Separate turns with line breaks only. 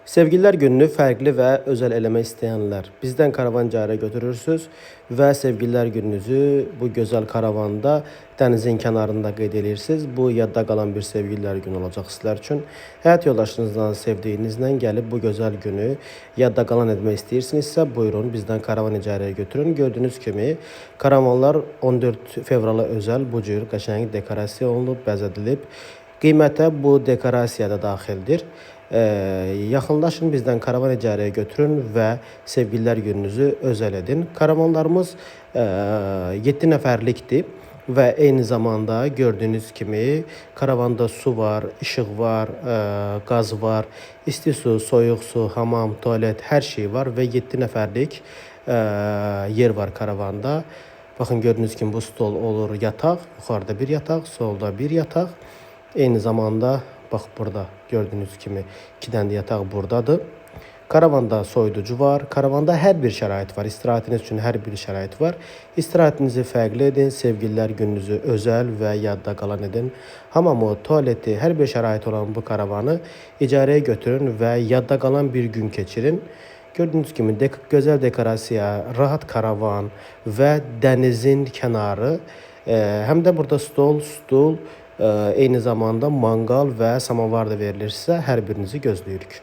Sevgililər gününü fərqli və özəl eləmək istəyənlər bizdən karavan icarəyə götürürsüz və sevgililər gününüzü bu gözəl karavanda dənizin kənarında qeyd edirsiniz. Bu yadda qalan bir sevgililər günü olacaq sizlər üçün. Həyat yoldaşınızla, sevdiyinizlə gəlib bu gözəl günü yadda qalan etmək istəyirsinizsə, buyurun bizdən karavan icarəyə götürün. Gördüyünüz kimi karavanlar 14 fevrala özəl bu cür qəşəng dekorasiya olunub, bəzədilib. Qiymətə bu dekorasiya da daxildir. Yaxınlaşın bizdən karavan icarəyə götürün və sevgililər gününüzü özəl edin. Karavanlarımız 7 nəfərlikdir və eyni zamanda gördüyünüz kimi karavanda su var, işıq var, qaz var, isti su, soyuq su, hamam, tualet, hər şey var və 7 nəfərlik yer var karavanda. Baxın gördüyünüz kimi bu stol olur yataq, yuxarıda bir yataq, solda bir yataq. Eyni zamanda bax burada gördüyünüz kimi 2 dənə də yataq buradadır. Karavanda soyuducu var. Karavanda hər bir şərait var. İstirahətiniz üçün hər bir şərait var. İstirahətinizi fərqli edin, sevgililər gününüzü özəl və yadda qalan edin. Hamamı, tualeti, hər bir şərait olan bu karavanı icarəyə götürün və yadda qalan bir gün keçirin. Gördüyünüz kimi gözəl dekorasiya, rahat karavan və dənizin kənarı. Həm də burada stol, stul, eyni zamanda manqal və samovar da verilir sizə. Hər birinizi gözləyirik.